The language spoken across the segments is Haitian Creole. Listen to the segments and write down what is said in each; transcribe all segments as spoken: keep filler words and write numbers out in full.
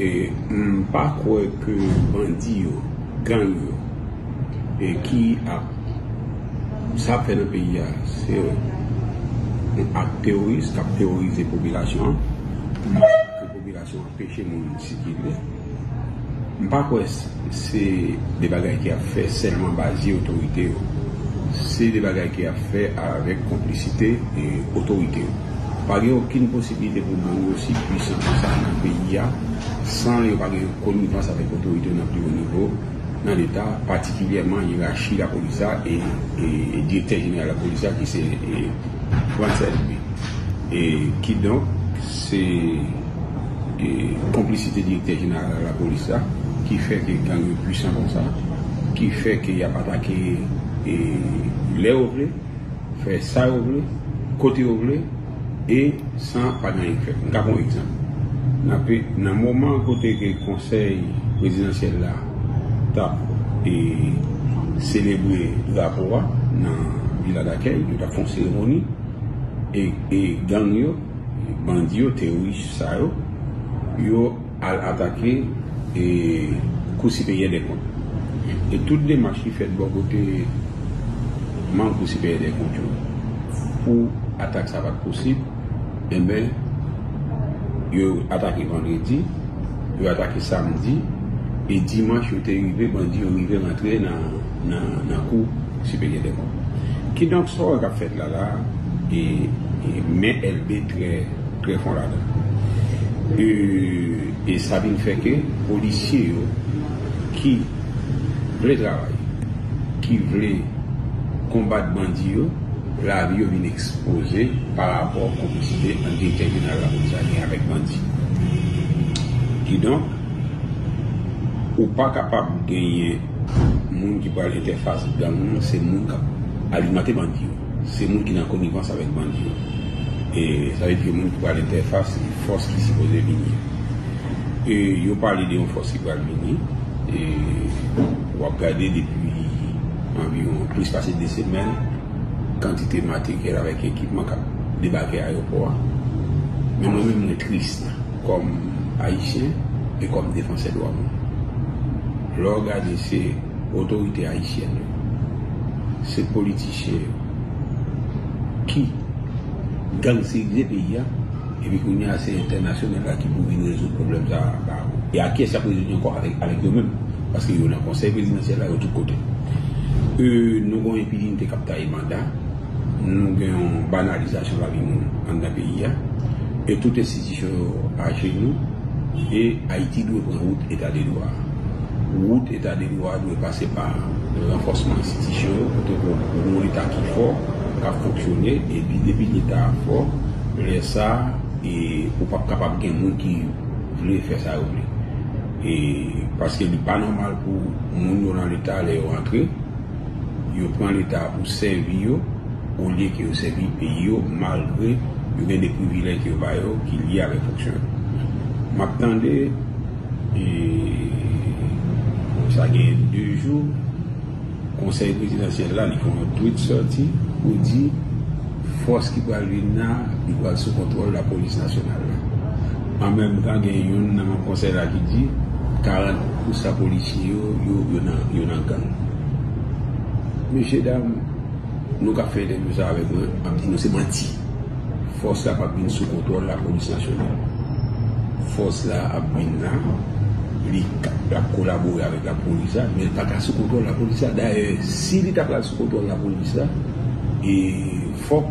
E m pa kwè ke bandi yo, gang yo, e ki ap, sa ap fè nan peyi a, se yon ak teworis k ap teworize popilasyon an, pou ke popilasyon an anpeche moun sikile. M pa kwè s- se de bagay ki ap fè sèlman bandi otorite yo. Se de bagay ki ap fè avèk konplisite e otorite yo. Pa gen okenn posiblite pou gang yo osi pwisan ke sa nan peyi a, san yo pa gen konivans avèk otorite yo nan pi wo nivo nan Leta, patikilyèman yerachi lapolis la e, e, e direktè jeneral lapolis la ki se e, Frantz Elbé. E kidonk, se e, konplisite direktè jeneral lapolis la ki fè ke gang yo pwisan konsa, ki fè ke y ap atake e, lè yo vle, fè sa yo vle, kote yo vle, e san pa gen anyen k fèt. M ka pran yon egzanp. Nan pe- nan moman kote ke konsèy prezidansyèl la t ap e, selebre drapo a nan Vila Dakèy, yo t ap fè yon seremoni, e, e gang yo, bandi yo, teworis sa yo, yo al atake e, Kou Siperyè dè Kont. E tout demach ki fèt bò kote manm Kou Siperyè dè Kont yo pou atak sa pa t posib, enben, yo atake vandredi, yo atake samdi, e dimanch yo te rive, bandi yo rive rantre nan, nan, nan Kou Siperyè dè Kont. Kidonk, sa w wè k ap fèt la, la, e, e men Elbé trè, trè fon ladan. E, e sa vin fè ke polisye yo ki vle travay, ki vle konbat bandi yo, lavi yo vin ekspoze pa rapò konplisite ant direktè jeneral lapolis la gen avèk bandi. Kidonk, ou pa kapab genyen moun ki pral entèfas gang nan, se moun k ap alimante bandi yo. Se moun ki nan konivans avèk bandi yo. E sa vle di ke moun ki pral entèfas, se fòs ki sipoze vini. E yo pale de yon fòs ki pral vini. E w ap gade depi anviwon plis pase de semèn, kantite materyèl avèk ekipman k ap debake ayewopò a. Men mwen menm, mwen tris kòm Ayisyen e kòm defansè dwa moun. Lè w gade, se otorite ayisyèn yo, se politisyen yo ki gangstèrize peyi a, epi kounye a se entènasyonal la ki pou vin rezoud pwoblèm sa a ba yo. E ak kiyès y ap rezoud li ankò? Avèk, avèk yo menm. Paske yo nan konsèy prezidansyèl la, yo tout kote. E, nou gen yon enpinite k ap taye manda, nou gen yon banalizasyon lavi moun anndan peyi a, e tout enstitisyon yo ajenou, e Ayiti dwe pran wout eta de dwa. Wout eta de dwa dwe pase pa ranfòsman enstitisyon yo, kote pou, pou yon leta ki fò, k ap fonksyone, epi depi leta a fò, lè sa a, e, ou p ap kapab gen moun ki vle fè sa yo vle. E, paske li pa nòmal pou moun yo nan leta, lè yo antre, yo pran leta pou sèvi yo, olye ke yo sèvi peyi yo, malgre yo gen de privilèj ke yo ba yo ki lye avèk fonksyon yo. M ap tande, e, sa gen de jou, konsèy prezidansyèl la, li fè yon tweet sòti pou di fòs ki pral vin la, li pral sou kontwòl lapolis nasyonal la. An menm tan, gen youn nan manm konsèy la ki di karant pousan polisye yo, yo, yo nan, yo nan gang. Mesye dam, nou k ap fè entèvyou sa avèk mwen, m ap di nou se manti. Fòs la p ap vin sou kontwòl lapolis nasyonal. Fòs la ap vin la, li ka, l ap kolabore avèk lapolis la, men l pa ka sou kontwòl lapolis la. Dayè, si li ta pral sou kontwòl lapolis la, e fòk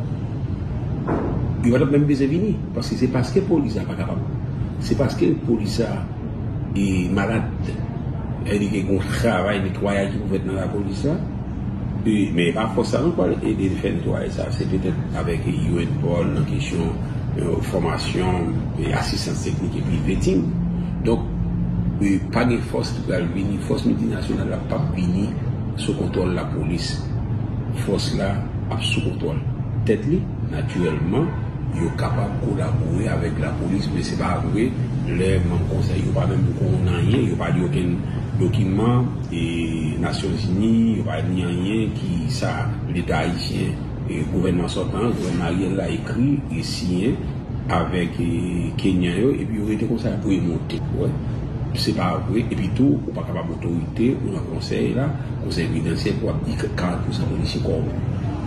yo pa t ap menm bezwen vini, paske se paske polis la pa kapab. Se paske polis la e malad. Sa vle di ke gen yon travay netwayaj ki pou fèt nan lapolis la. E, men e pa fòs la non k pral ede fè netwayaj sa. Se petèt avèk U N Paul nan kesyon, e, fòmasyon, e, asistans teknik epi vetting. Donk, e, pa gen fòs ki pral vini, fòs miltinasyonal la p ap vini sou kontwòl lapolis. Fòs la ap sou kontwòl tèt li, natirèlman, yo kapab kolabore avèk lapolis, men se pa vre, lè manm konsèy yo pa menm konnen anyen, yo pa li okenn dokiman, e Nasyonzini, yo pa li anyen ki sa leta ayisyen, e gouvènman sòtan an, gouvènman Ariel la ekri e siyen avèk, e, Kenyan yo, epi yo rete konsa, yo monte. Ou wè? Se pa vre, epi tou, ou pa kapab otorite, ou nan konsèy la, konsèy prezidansyèl, pou w ap di karant pousan polisye kòwonpi.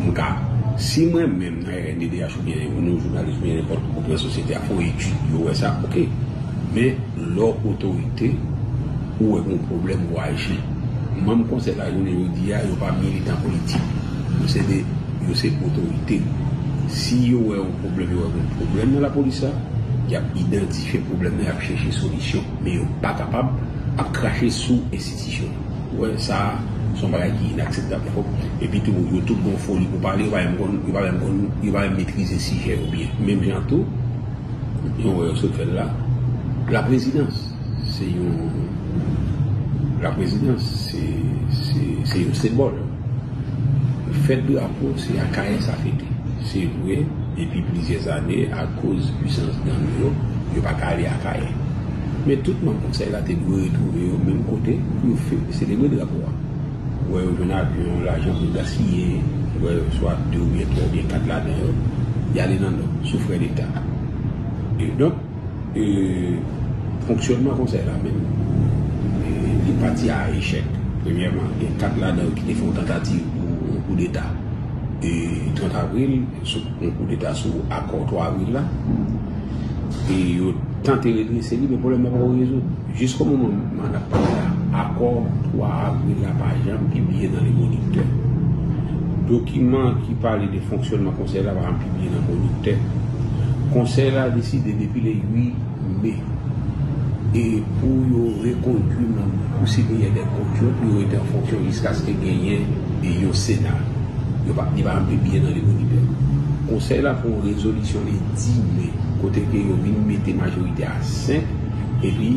M ka, si mwen menm nan R N D D H oubyen nou jounalis oubyen nenpòt gwoup nan sosyete a fè yon etid, yo wè sa, oke. Men, lè w otorite, ou wè gen yon pwoblèm, ou aji. Manm konsèy la, jounen jodi a, yo pa militan politik. Yo se de, yo se otorite. Si yo wè yon pwoblèm, yo wè gen yon pwoblèm nan lapolis la, y ap idantifye pwoblèm nan, y ap chèche solisyon. Men yo pa kapab ap krache sou enstitisyon. Ou wè, sa, se yon bagay ki inakseptab twòp. Epi tou, yo tout gon foli pou pale, yo pa menm konn, yo pa menm konn, yo pa menm metrize sijè yo byen. Menm jan tou, nou wè yo sot fè l la, laprezidans, se yon, laprezidans, se, se, se yon senbòl. Fèt drapo, se Akayè sa fete. Se vre, depi plizyè zane, akoz pwisans gang yo, yo pa ka ale Akayè. Men tout manm konsèy la te dwe retwouve yo menm kote pou yo fe-, selebre drapo a. Ou wè yo jwenn avyon, lajan pou gaspiye, ou wè yo swa de oubyen twa oubyen kat ladan yo, y ale nan nò, sou frè deta. E donk, e, fonksyònman konsèy la menm, e, li pati a echèk. Premyèman, gen kat ladan yo ki te fè yon tantativ pou yon koudeta, e, trant avril, sou yon koudeta sou akò twa avril la. E yo tante redrese li, men pwoblèm nan poko rezoud. Jiska moman n ap pale la, akò twa avril la pa janm pibliye nan Le Moniteur. Dokiman ki pale de fonksyònman konsèy la pa janm pibliye nan Moniteur. Konsèy la deside depi le uit me, e pou yo rekondui manm Conseil Supérieur des Comptes yo, pou yo rete an fonksyon jiskaske genyen yon Sena. Yo pa, li pa janm pibliye nan Le Moniteur. Konsèy la pran yon rezolisyon le dis me, kote ke yo vin mete majorite a senk, epi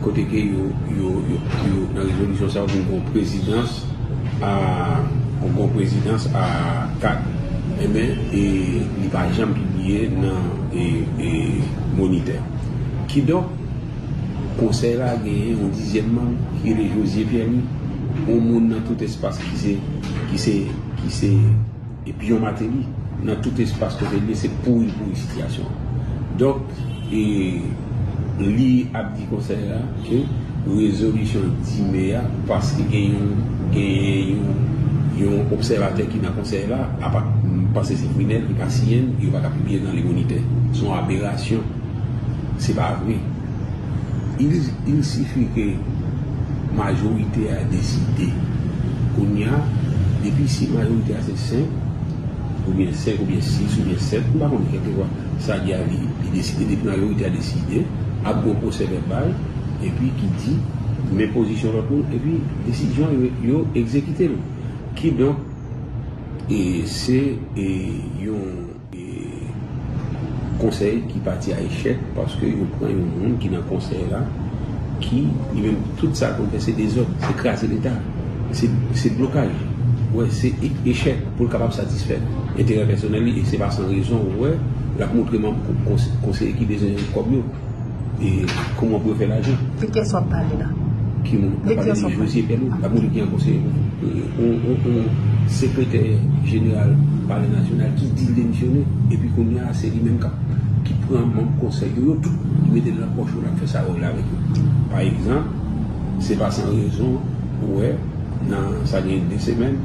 kote ke yo, yo, yo, yo, nan rezolisyon sa, yo vin pran prezidans a, yon bon prezidans a kat, enben, e li pa janm pibliye nan, e, e, Moniteur. Kidonk, konsèy la genyen yon dizyèm manm ki rele José Pierre-Louis, yon moun nan tout espas ki se, ki se, ki se e pyon Martelly, nan tout espas kote l ye, se pouri l pouri sitiyasyon an. Donk, e, li ap di konsèy la ke rezolisyon dis me a, paske gen yon, gen yon, yon obsèvatè ki nan konsèy la, apa, m panse se Frinel, li pa siyen l, yo pa ka pibliye nan Le Moniteur. Se yon aberasyon. Se pa vre. Il, il sifi ke majorite a deside. Kounye a, depi si majorite a se senk, oubyen senk, oubyen sis, oubyen sèt, m pa konnen, kèlkeswa sa li a, li, li deside, depi majorite a deside, ap gon pwosè vèbal, epi ki di, men pozisyon lòt moun, epi desizyon yo, yo egzekite l. Kidonk, e, se, e, yon e, konsèy ki pati a echèk, paske yo pran yon moun ki nan konsèy la, ki, li menm, tout sa l konn fè, se dezòd, se kraze Leta, se, se blokaj. Wè, se e-, echèk pou l kapab satisfè enterè pèsonèl li, e se pa san rezon, ou wè, l ap montre manm kon-, kons-, konseye ki bezwen kòb yo. E kòman pou yo fè lajan. De kiyès w ap pale la? Ki moun? N ap pale de José Pierre-Louis. N ap montre ki ankò se yon, yon, yon sekretè jeneral Palè Nasyonal ki di l demisyone. Epi kounye a, se li menm k ap, ki pran manm konsèy yo, yo tout, li mete l nan pòch yo, l ap fè sa yo vle avèk yo. Pa egzanp, se pa san rezon, ou wè, nan sa gen de semèn,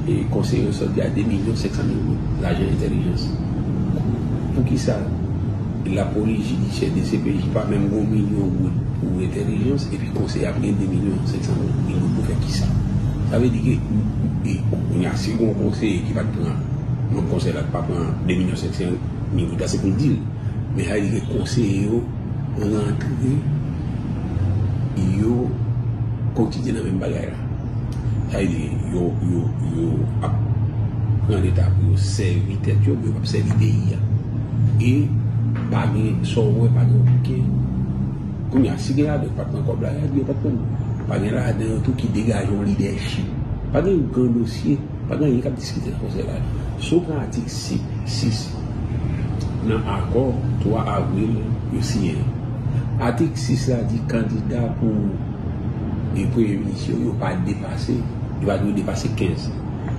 e konseye yo sòti a de milyon senk san mil goud, lajan entèlijans. Poukisa lapolis jidisyè, D C P J, pa menm gon milyon goud pou entèlijans, epi konseye ap gen de milyon senk san mil goud pou fè kisa? Sa vle di ke, e, kounye a, si gon konseye ki pa t pran, non, konseye la pa pran de milyon senk san mil goud la, se pou l di l. Men sa vle di ke konseye yo rantre, yo kontinye nan menm bagay la. Sa vle di, yo, yo, yo ap pran Leta pou yo sèvi tèt yo, men yo p ap sèvi peyi a. E pa gen, sa w wè, pa gen okenn. Kounye a, si gen ladan yo pa t pran kòb la, yo di yo pa t pran. Pa gen ladan yo tou ki degaje yon lidèchip. Pa gen yon gran dosye. Pa gen anyen k ap diskite nan konsèy la. Si w pran atik sis, sis nan akò twa avril yo siyen an, atik sis la di kandida pou, e, premye minis yo, yo pa depase, yo pa dwe depase kenz.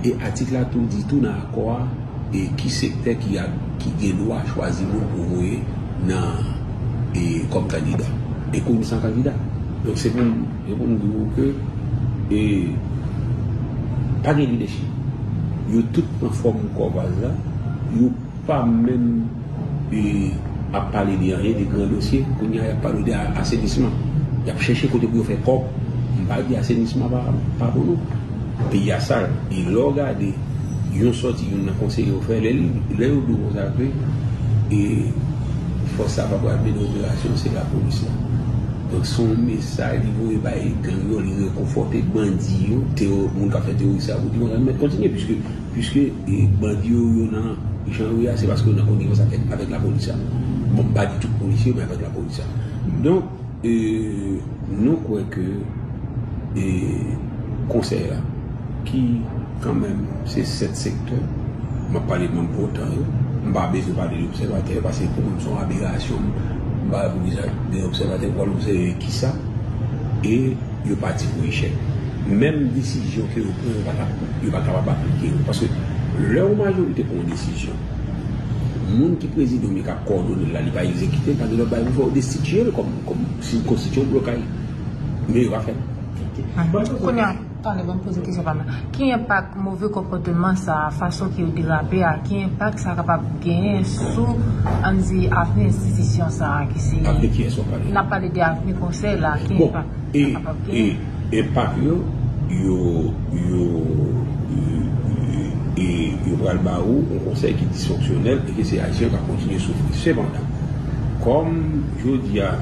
E atik la tou di tou nan akò a, e, ki sektè ki a, ki gen dwa chwazi moun pou voye nan, e, kòm kandida. E kounye a san kandida. Donk se pou m, se pou m di w ke e, pa gen lidèchip. Yo tout pran fòm kò vaz la, yo pa menm e, ap pale de anyen, de gran dosye. Kounye a, y ap pale de a- asenisman. Y ap chèche kote pou yo fè kòb. M pa di asenisman pa, pa pou nou. Peyi a sal. E lè w gade yon sòti youn nan konseye yo fè, lè, li, lè yo di w konsa ke e, fòs sa pa pral mennen operasyon, se lapolis la. Donk, se yon mesaj li voye bay gang yo, li rekonfòte bandi yo, tero, moun k ap fè teworis la, pou di konsa, nou mèt kontinye, piske, piske e, bandi yo, yo nan jan yo ye a, se paske yo nan konivans avèk, avèk lapolis la. Bon, m pa di tout polisye, men avèk lapolis la. Donk, e, nou kwè ke e, konsèy la, ki kanmenm se sèt sektè, m ap pale de manm votan yo, m pa bezwen pale de obsèvatè yo, paske pou mwen, se yon aberasyon, m pa bezwen de obsèvatè pou al obsève kisa, e yo pati pou echèk. Menm desizyon ke yo pran, yo pa ka, yo pa kapab aplike yo. Paske lè yon majorite pran yon desizyon, moun ki prezidan w, men k ap kòdone l la, li pa egzekite l, pa gen lòt bagay pou fè, yo destitiye l kòm, kòm si l konstitye yon blokay. Men yo pa fè l. Kounye a, tande, ban m poze kesyon pa m nan. Ki enpak move konpòteman sa a, fason ke yo derape a, ki enpak sa kapab genyen sou, ann di, avni enstitisyon sa a, ki se... Avni kiyès w ap pale? N ap pale de avni konsèy la, ki enpak sa kapab genyen? Bon, e, e, enpak yo, yo, yo, e, e, yo pral ba ou yon konsèy ki disfonksyonèl e ke se Ayisyen yo k ap kontinye soufri. Sepandan, kòm jodi a,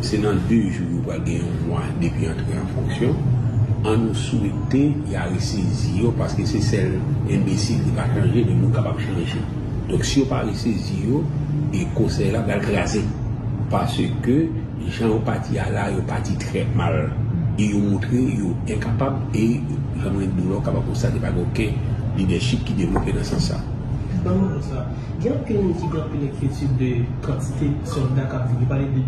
se nan de jou yo pral gen yon mwa depi antre an fonksyon, ann nou swete y a resezi yo, paske se sèl enbesil ki pa chanje, men moun kapab chanje. Donk, si yo pa resezi yo, e konsèy la pral kraze. Paske jan yo pati a la, yo pati trè mal. E yo montre yo enkapab, e jan mwen di w la, w kapab konstate pa gen okenn lidèchip ki devlope nan sans sa. Ban mwen konsa, gen anpil moun ki gen anpil enkyetid de kantite sòlda k ap vini. Pale de